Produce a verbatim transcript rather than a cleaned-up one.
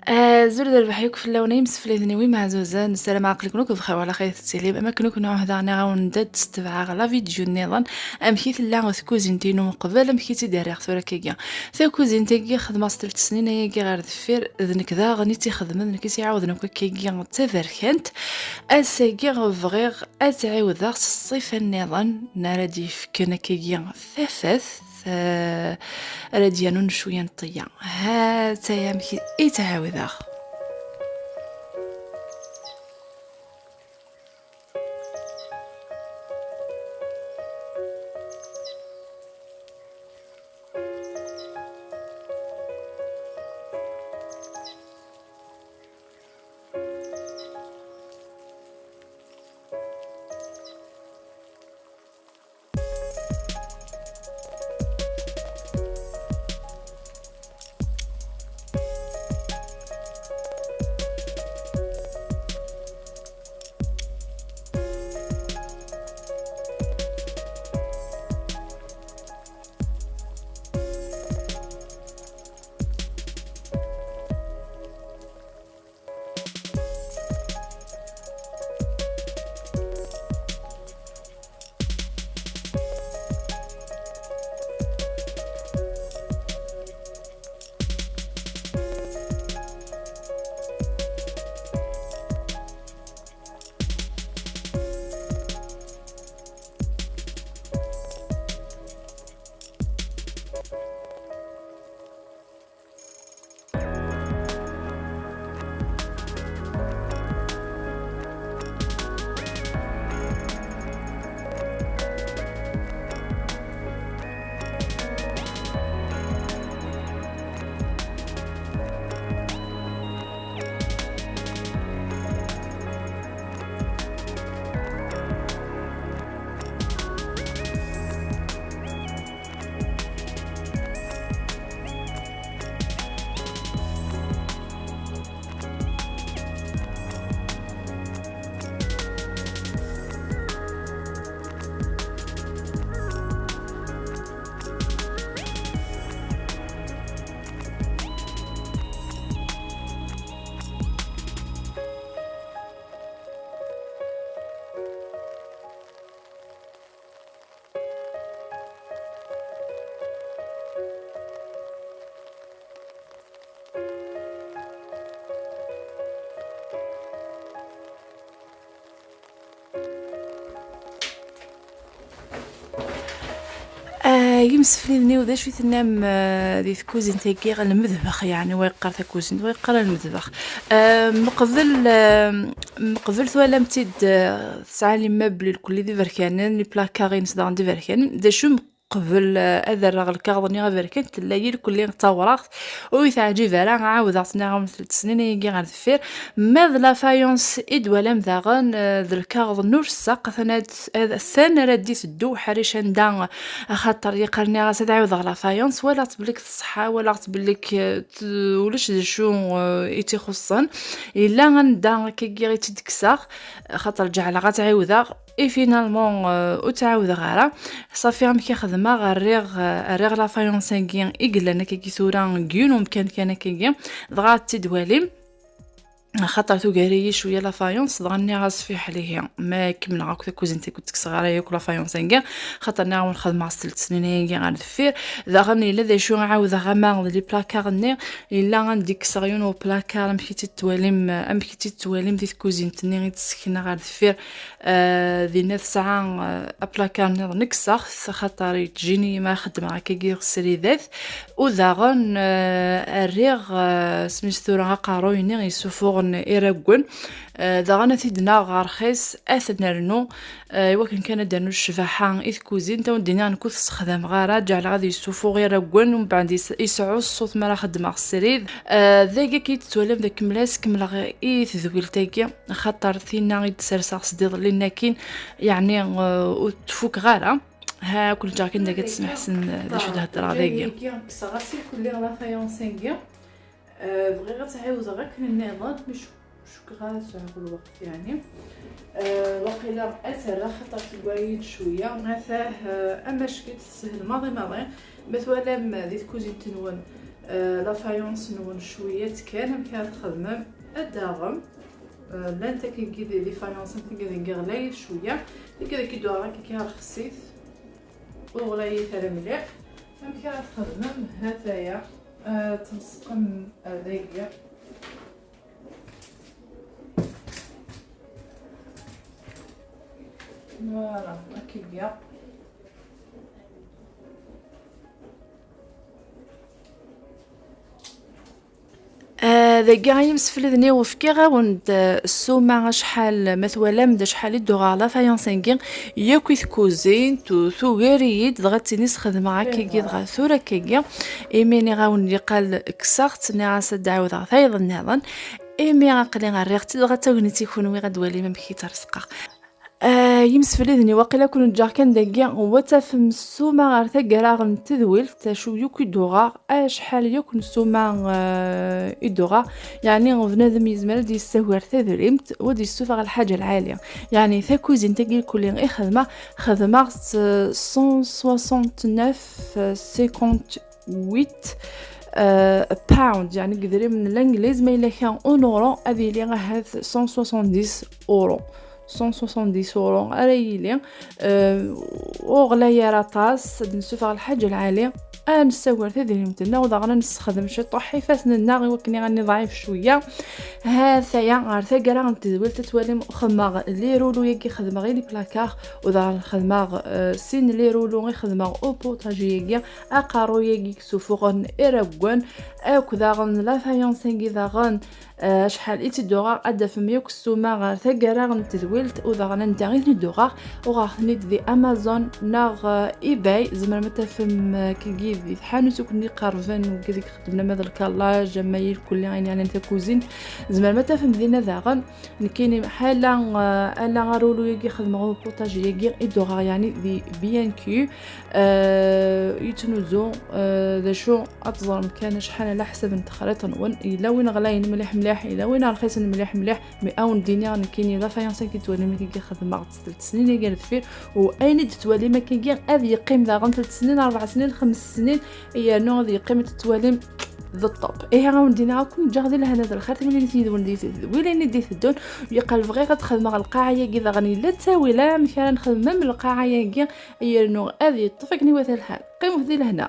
Azul d rrbeḥ yakk fell-awen ay imsefliden-iw imeɛzuzen, ssarameɣ aql-iken akk bxir, wala xir tettilim. Am akken akk nɛuhdeɣ, nniɣ-awen-d ad d-stebɛeɣ la vidéo nniḍen, amek i tella tkuzint-inu uqbel, amek i tt-id-rriɣ tura akkagi. Takuzint-agi xedmeɣ s telt snin ayagi ɣer deffir, d nekk daɣen i tt-ixedmen, d nekk i tt-iɛawden akk akkagi d taberkant. Ass-agi bɣiɣ ad tt-ɛiwdeɣ s ṣṣifa nniḍen, n ara d-yefken akkagi tafat, eh, ara d-yernun cwiya n ṭṭeyya. Ha-tt-aya amek i tt-ɛiwdeɣ. Ah, imsefliden-iw, d acu i tennam, ah, di tkuzint-agi, ɣer lmedbex, yeɛni, wa yeqqar takuzint, wa yeqqar lmedbex. Ah, meqbel, ah, meqbel twalamt-id, ah, tesɛa l'immeuble lkulli d iberkanen, les placards-ines daɣen d iberkanen, d acu meqbel, ah, ad rreɣ lkaɣeḍ-nni aberkan, tella-yi lkulli d tawraɣt, ur yi-teɛǧib ara, ɛawdeɣ-tt nniɣ-awen telt snin ayagi ɣer deffir. Ma d la faïence i d-twalam daɣen, eh, d lkaɣeḍ n uressaq, atan ad, ad, atan ara d-iteddu uḥric anda, axaṭer yeqqar nniɣ-as ad ɛiwdeɣ la faïence, walaɣ-tt belli teṣṣeḥḥa, walaɣ-tt belli, eh, t-, ulac d acu, eh, i tt-ixuṣṣen. Yella anda akkagi i tt-id-kkseɣ, axaṭer ǧeɛleɣ ad tt-ɛiwdeɣ, et finalement, euh, ur tt-ɛawdeɣ ara. Ṣafi, amek i xedmeɣ? Rriɣ, euh, rriɣ la faïence-agi i yellan akkagi tura deg yiwen umkan kan akkagi, dɣa ad tt-id-twalim. Axaṭer tugar-iyi cwiya la faïence, dɣa nniɣ-as fiḥel ihi, ma kemmleɣ akk takuzint-agi ur ttekkseɣ ara yakk la faïence-agi, axaṭer nniɣ-awen xedmeɣ s telt snin ayagi ɣer deffir. Daɣen yella d acu ɛawdeɣ ama d les placards-nni, yella anda i kkseɣ yiwen u placard, amek i tt-id-twalim, amek i tt-id-twalim di tkuzint-nni i d-ssekneɣ ɣer deffir. Ah, dinna tesɛa, ah, aplakar nniḍen kkseɣ-t, axaṭer yeǧǧini ma xeddmeɣ akkagi sridat. U daɣen, ah, rriɣ, ah, smis tura aqerruy-nni yessufuɣen iraggen. Ah, daɣen ad t-id-naɣ ɣer rxis, ad t-nernu, ah, i wakken kan ad d-nernu ccbaḥa i tkuzint. Ad wen-d-iniɣ nekk ur t-ssexdameɣ ara, ǧeɛleɣ ad yessufuɣ iraggen, umbeɛd yes-, yesɛu ṣṣut mi ara xeddmeɣ srid. Ah, dagi akka i d-tettwalim d akemmel-as, kemmleɣ i tedwilt-agi. Axaṭer tinna i d-serseɣ sdiḍelli-nni akkin, yeɛni, eh, ur tt-fukeɣ ara. Ha, kul ǧakin dagi ad tesmeḥsen, eh, d acu d-heddreɣ dagi. Kkseɣ-as irkelli la faïence-agi. Eh, bɣiɣ ad tt-ɛiwdeɣ akken nniḍen, mi cuk-, cukkeɣ ara sɛuɣ lweqt, yeɛni. Eh, waqila ad tt-rreɣ, xaṭer teggar-iyi-d cwiya. Atah, eh, amack-itt teshel maḍi maḍi. Ma twalam, eh, di tkuzint-nwen, Eh, la faïence-nwen cwiya kan, amek ara txedmem ad d-taɣem. Eh, llant akkagi di, di faïence, am tigi deg ɣlayet cwiya, tigi deg iduɣar akkagi rxesit, ur ɣlayit ara mliḥ. Amek ara txedmem? Hataya, eh, tleṣqem ar dagi. Voilà, akkagi. Ah, dagi ay imsefliden-iw, fkiɣ-awen-d, ah, ssuma acḥal, ma twalam d acḥal i d-uɣeɣ la faïence-agi, yakk i tkuzint, u tugar-iyi-d, dɣa d tin i sxedmeɣ akkagi, dɣa tura akkagi, imi nniɣ-awen yeqqal kkseɣ-tt, nniɣ-as ad d-ɛawdeɣ tayeḍ nniḍen, imi aql-i rriɣ-tt-id, dɣa d tagnit i kunwi ad d-twalim amek i tt-reṣqeɣ. Ah, imsefliden-iw, waqila kun ǧǧeɣ kan dagi, wa tafem ssuma ɣer taggara n tedwilt, acu yakk i d-uɣeɣ, acḥal yakk n ssuma, ah, i d-uɣeɣ. Yeɛni bnadem yezmer ad yessagar tadrimt, wa d-yessufeɣ lḥaǧa lɛali. Yeɛni takuzint-agi kulli i xedmeɣ, xedmeɣ-tt cent soixante-neuf cinquante-huit, ah, pound, yeɛni deg idrimen n Langliz, ma yella kra en euro, ad yili ahat cent soixante-dix euros. Cent soixante-dix euros ara yili, eh, ur ɣlay ara aṭas, ad d-nessufeɣ lḥaǧa lɛali, ad nessagar tadrimt-nneɣ, u daɣen ad nessexdem ciṭuḥ ifassen-nneɣ i wakken ad niḍɛif cwiya. Hataya, ɣer taggara n tedwilt, ad twalim xedmeɣ les rouleaux-agi, xedmeɣ i les placards, u daɣen xedmeɣ, eh, sin les rouleaux i xedmeɣ au potager-agi, aqerruy-agi i yessufuɣen iraggen, akk daɣen la faïence-agi daɣen, Eh, acḥal i tt-id-uɣeɣ, ad d-tafem yakk ssuma ɣer taggara n tedwilt, u daɣen anda i ten-id-uɣeɣ, uɣeɣ-ten-id di Amazon neɣ, eh, eBay, tzemrem ad tafem, eh, kigi di tḥanut i ken-iqerben, wigi deg xeddmen ama d lkallaj, ama yir kulli ayen yeɛnan takuzint, tzemrem ad tafem dinna daɣen. Nekkini ḥala, eh, ala arulu-agi xedmeɣ, upuṭaji-agi i d-uɣeɣ, yeɛni di B N Q, eh, yettnuzu, eh, d acu ad teẓrem kan acḥal ala ḥsab n texriṭ-nwen. Yella win ɣlayen mliḥ mliḥ, yella win rxisen mliḥ mliḥ, mi awen-d-iniɣ nekkini la faïence-agi tettwalim akkagi xedmeɣ-tt telt snin agi ar deffir, u ayen i d-tettwalim akkagi ad yeqqim daɣen telt snin, rebɛ snin, xems snin, yernu ad yeqqim ad tettwalim d ṭṭup. Ihi awen-d-iniɣ akk ǧǧeɣ di lehna d lxir, timlilit yid-wen di tedwilin i d-iteddun, u yeqqal bɣiɣ ad xedmeɣ lqaɛa-agi daɣen yella ttawil amek ara nxedmem lqaɛa-agi, yernu ad yeṭṭef akken iwata lḥal. Qqimet di lehna.